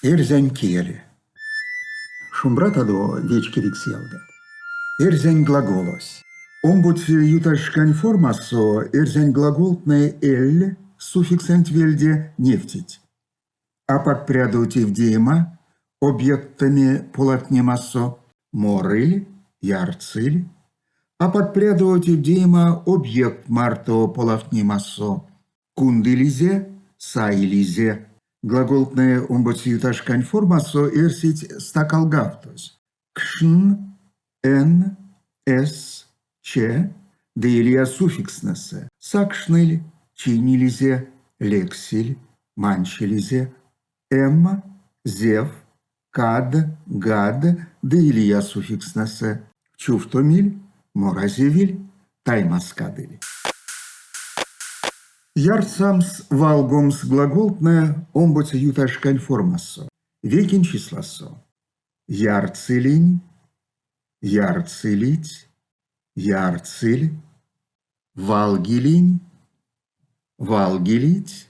Эрзянь кель. Шумбратадо, вечкевикс ялгат! Эрзянь глаголось. Омбоце ютазь шкань формасо эрзянь глаголтнэ эль суффиксэнть вельде невтить апак прядо тевдеема объекттэме полавтнемасо морыль, ярсыль, апак прядо тевдеема объект марто полавтнемасо кундылизе, саилизе. Глаголтнэ омбоце ютазь шкань формасо эрсить стакалгавтозь: кшн, н, с, ч ды лия суффикстнэсэ, сакшныль, чийнилизе, лексиль, манчилизе, м, зев, кад, гад ды лия суффикстнэсэ, чувтомиль, моразевиль, таймазкадыль. Ярсамс, валгомс глаголтнэ омбоце ютазь шкань формасо, вейкень числасо. Ярцылинь, ярцылить, ярцыль, валгилинь, валгилить,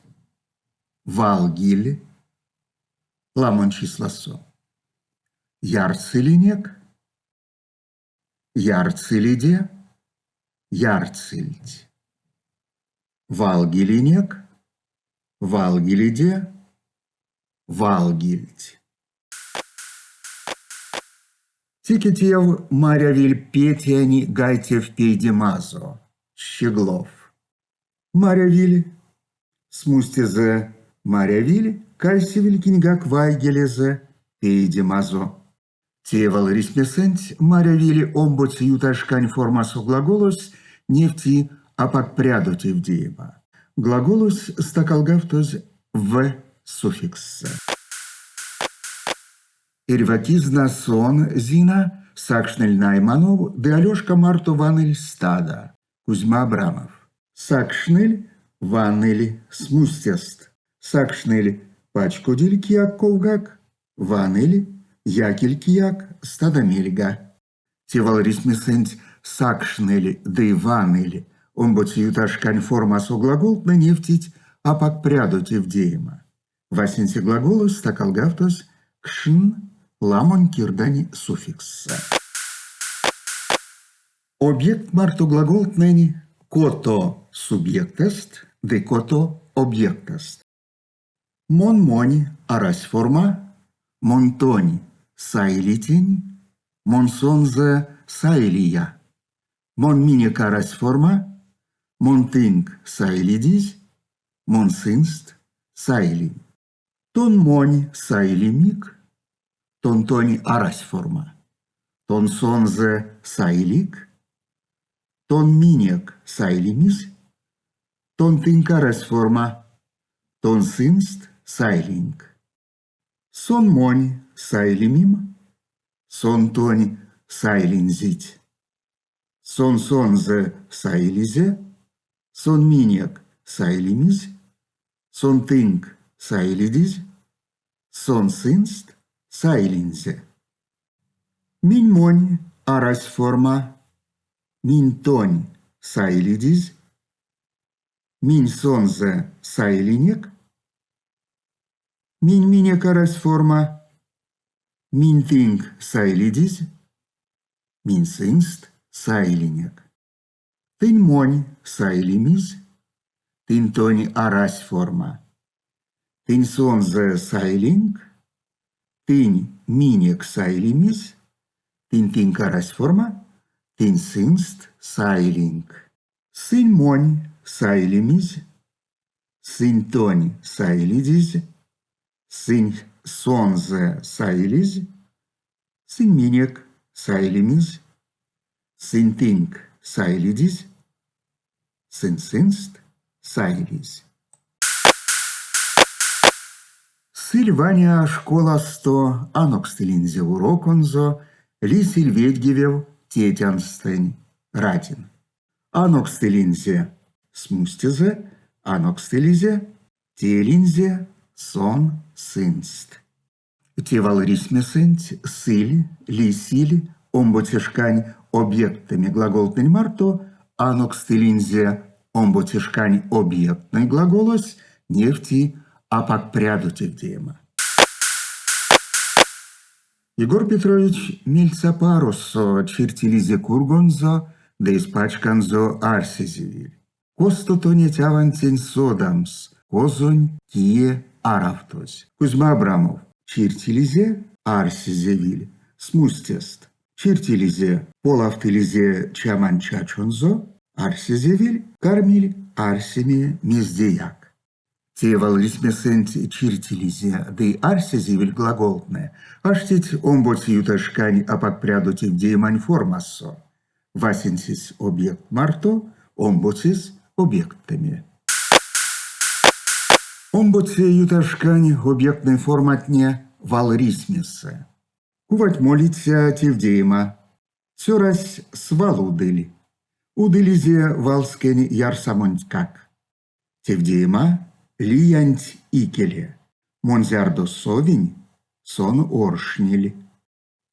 валгиль, ламонь числасо. Ярцылинек, ярцылиде, ярцыльть. Валгилинек, валгилиде, валгильть. Теке тев марявиль Петянь гайтев пейдемазо, Щеглов. Марявиль, смустезэ марявиль, кайсевиль киньгак вайгелезэ, пейдемазо. Те валрисьмесэнть марявиль омбоце ютазь шкань формасо глаголось невти апак прядо тевдеема. Глаголось стакалгавтозь в суффикссэ. Эрьва кизна сон, Зина, сакшныль Найманов ды Алёшка марто ваныль стада. Кузьма Абрамов. Сакшныль, ваныль смустест. Сакшныль, пачкодиль кияк ковгак, ваныль, якиль кияк стада мельга. Те валрисьмесэнть сакшныль ды ваныль омбоце ютазь шкань формасо глаголтнэ невтить апак прядо тевдеема. Васенце глаголось стакалгавтозь кшн ламонь кирдань суффикссэ. Объект марто глаголтнэнь кото субъектэст ды кото объектэст. Мон монь арась форма, мон тонь саилитинь, мон сонзэ саилия. Мон минек арась форма, мон тынк саилидизь, мон сынст саилинь. Тон монь саилимик, тон тонь арась форма. Тон сонзэ саилик, тон минек саилимизь, тон тынк арась форма, тон сынст саилинк. Сон монь саилимим, сон тонь саилинзить. Сон сонзэ саилизе, сон минек саилимизь, сон тынк саилидизь, сон сынст саилинзе. Минь монь арась форма, минь тонь саилидизь, минь сонзэ саилинек, минь минек арась форма, минь тынк саилидизь, минь сынст саилинек. Тынь монь саилимизь, тынь тонь арась форма. Тынь сонзэ саилинк, тынь минек саилимизь, тынь тынк арась форма, тынь сынст саилинк. Сынь монь саилимизь, сынь тонь саилидизь, сынь сонзэ саилизь, Сынь минек саилимизь, сынь тынк саилидизь, сынь сынст саилизь. Сыль Ваня школасто, анокстылинзе уроконзо, лисиль ведьгевев тетянстэнь, Радин. Анокстылинзе, смустезэ, анокстылизе, теилинзе сон сынст. Те валрисьмесэнть сыль, лисиль омбоце шкань объекттэме глаголтнэнь марто анокстылинзе омбоце шкань объектной глаголось невти апак прядо тевдеема. Егор Петрович мельсапаросо чиртилизе кургонзо ды эсь пачканзо арсезевиль. Косто тонеть авантень содамс, козонь, кие аравтозь? Кузьма Абрамов чиртилизе, арсезевиль смустест. Чиртилизе, полавтылизе чамань чачонзо, арсезевиль, кармиль арсеме мездеяк. Те валрисьмесэнть чиртилизе ды арсезевиль глаголтнэ, аштить омбоце юташкань апак прядо тевдеемань формасо. Васенцесь объект марто, омбоцесь объекттэме. Омбоце юташкань объектной форматне валрисьмесэ. Кувать молиця тевдеема. Цёрась свал удыль. Удылизе валскень ярсамонтькак. Тевдеема лиянть икеле. Мон зярдо совинь, сон оршниль.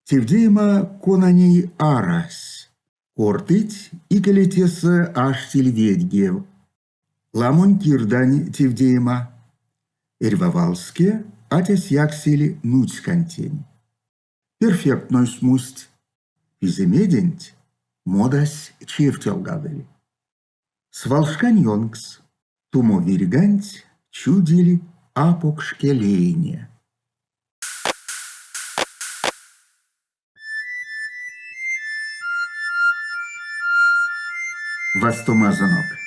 Тевдеема кона ней арась. Кортыть, икеле тесэ аштиль ведьгев. Ламонь кирдань тевдеема. Эрьва валске атясь яксиль нуцькантень. Перфектной смусть. Пиземеденть модась чевтелгадыль. Свалшкань ёнкс. Тумо вирьганть чудиль апокшке лейне. Вастомазонок.